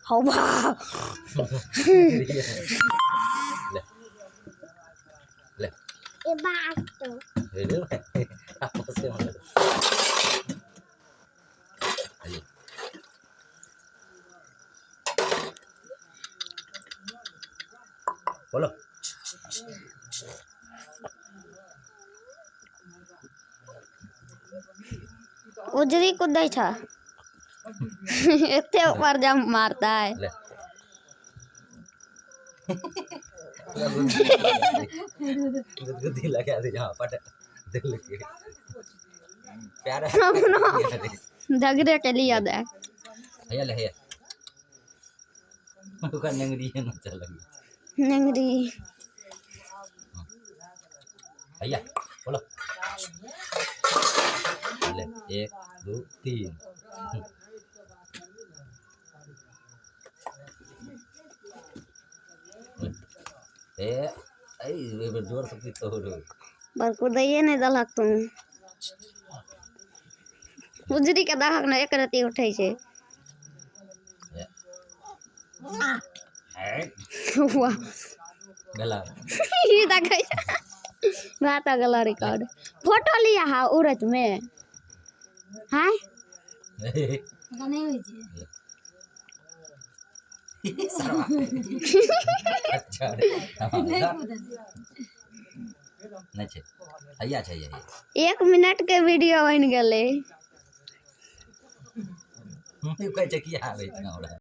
हौ बा। ले ले। आपस में बोलो। उजरी कुदै छ, एते ऊपर जंप मारता है। ले, गुदगुदी लगा दे जहाँ पट दिल के प्यारा। झगड़े के लिए दे। हैया ले, हैया, ओकर नंगरी है ना चल। नंगरी। हैया, बोलो। ले, 1 2 3। ए ए, जोर से तोड़। पर कुदैये नहि देलक तू। उजरी के दहक ने एक रति उठै छै। वाह। गला। ई देखै छै, बात गेल रिकॉर्ड। फोटो लिया हा उड़त में। हाँ। अच्छा, नहि छै, हैया छै, हैया। 1 मिनट के वीडियो बनि गेलै। कहै छै की आबै छै हमरा।